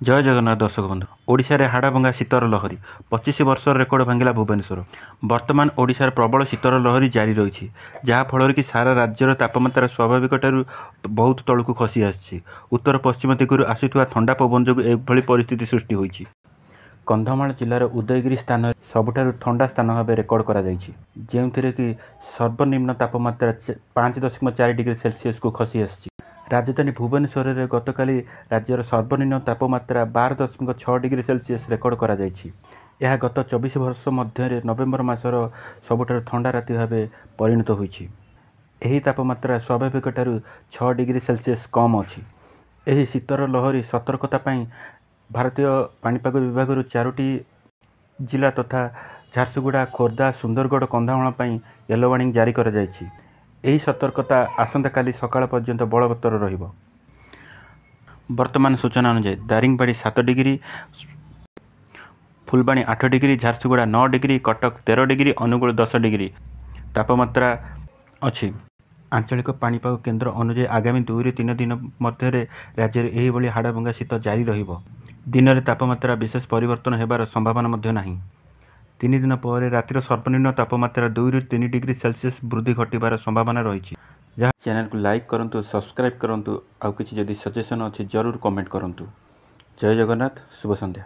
ଜୟ ଜଗନ୍ନାଥ ଦର୍ଶକ ବନ୍ଧୁ, ଓଡ଼ିଶାରେ ହାଡ଼ଭଙ୍ଗା ଶୀତର ଲହରୀ, 25 ବର୍ଷର ରେକର୍ଡ ଭାଙ୍ଗିଲା ଭୁବନେଶ୍ୱର। ବର୍ତ୍ତମାନ ଓଡ଼ିଶାର ପ୍ରବଳ ଶୀତର ଲହରୀ ଜାରି ରହିଛି, ଯାହାଫଳରେ କି ସାରା ରାଜ୍ୟର ତାପମାତ୍ରା ସ୍ୱାଭାବିକ ଠାରୁ ବହୁତ ତଳକୁ ଖସି ଆସିଛି। ଉତ୍ତର ପଶ୍ଚିମ ଦିଗରୁ ଆସୁଥିବା ଥଣ୍ଡା ପବନ ଯୋଗୁଁ ଏଭଳି ପରିସ୍ଥିତି ସୃଷ୍ଟି ହୋଇଛି। କନ୍ଧମାଳ ଜିଲ୍ଲାର ଉଦୟଗିରି ସ୍ଥାନରେ ସବୁଠାରୁ ଥଣ୍ଡା ସ୍ଥାନ ଭାବେ ରେକର୍ଡ କରାଯାଇଛି, ଯେଉଁଥିରେ କି ସର୍ବନିମ୍ନ ତାପମାତ୍ରା 5.4 ଡିଗ୍ରୀ ସେଲସିୟସକୁ ଖସି ଆସିଛି। ରାଜଧାନୀ ଭୁବନେଶ୍ୱରରେ ଗତକାଲି ରାଜ୍ୟର ସର୍ବନିମ୍ନ ତାପମାତ୍ରା 12.6 ଡିଗ୍ରୀ ସେଲସିୟସ ରେକର୍ଡ କରାଯାଇଛି। ଏହା ଗତ 24 ବର୍ଷ ମଧ୍ୟରେ ନଭେମ୍ବର ମାସର ସବୁଠାରୁ ଥଣ୍ଡା ରାତି ଭାବେ ପରିଣତ ହୋଇଛି। ଏହି ତାପମାତ୍ରା ସ୍ୱାଭାବିକଠାରୁ 6 ଡିଗ୍ରୀ ସେଲସିୟସ କମ୍ ଅଛି। ଏହି ଶୀତର ଲହରୀ ସତର୍କତା ପାଇଁ ଭାରତୀୟ ପାଣିପାଗ ବିଭାଗରୁ 4ଟି ଜିଲ୍ଲା ତଥା ଝାରସୁଗୁଡ଼ା, ଖୋର୍ଦ୍ଧା, ସୁନ୍ଦରଗଡ଼, କନ୍ଧମାଳ ପାଇଁ ୟେଲୋ ୱାର୍ଣ୍ଣିଂ ଜାରି କରାଯାଇଛି। ଏହି ସତର୍କତା ଆସନ୍ତାକାଲି ସକାଳ ପର୍ଯ୍ୟନ୍ତ ବଳବତ୍ତର ରହିବ। ବର୍ତ୍ତମାନ ସୂଚନା ଅନୁଯାୟୀ Daringbadi 7 degree, Phulbani 8 degree, Jharsuguda 9 degree, Cuttack 13 degree, Angul 10 degree ତାପମାତ୍ରା ଅଛି। ଆଞ୍ଚଳିକ ପାଣିପାଗ କେନ୍ଦ୍ର ଅନୁଯାୟୀ ଆଗାମୀ 2ରୁ 3 ଦିନ ମଧ୍ୟରେ ରାଜ୍ୟରେ ଏହିଭଳି ହାଡ଼ଭଙ୍ଗା ଶୀତ ଜାରି ରହିବ। ଦିନରେ ତାପମାତ୍ରା ବିଶେଷ ପରିବର୍ତ୍ତନ ହେବାର ସମ୍ଭାବନା ମଧ୍ୟ ନାହିଁ। 3 ଦିନ ପରେ ରାତିର ସର୍ବନିମ୍ନ ତାପମାତ୍ରା 2ରୁ 3 ଡିଗ୍ରୀ ସେଲସିୟସ ବୃଦ୍ଧି ଘଟିବାର ସମ୍ଭାବନା ରହିଛି। ଯାହା ଚ୍ୟାନେଲକୁ ଲାଇକ୍ କରନ୍ତୁ, ସବସ୍କ୍ରାଇବ୍ କରନ୍ତୁ, ଆଉ କିଛି ଯଦି ସଜେସନ୍ ଅଛି ଜରୁର କମେଣ୍ଟ କରନ୍ତୁ। ଜୟ ଜଗନ୍ନାଥ, ଶୁଭ ସନ୍ଧ୍ୟା।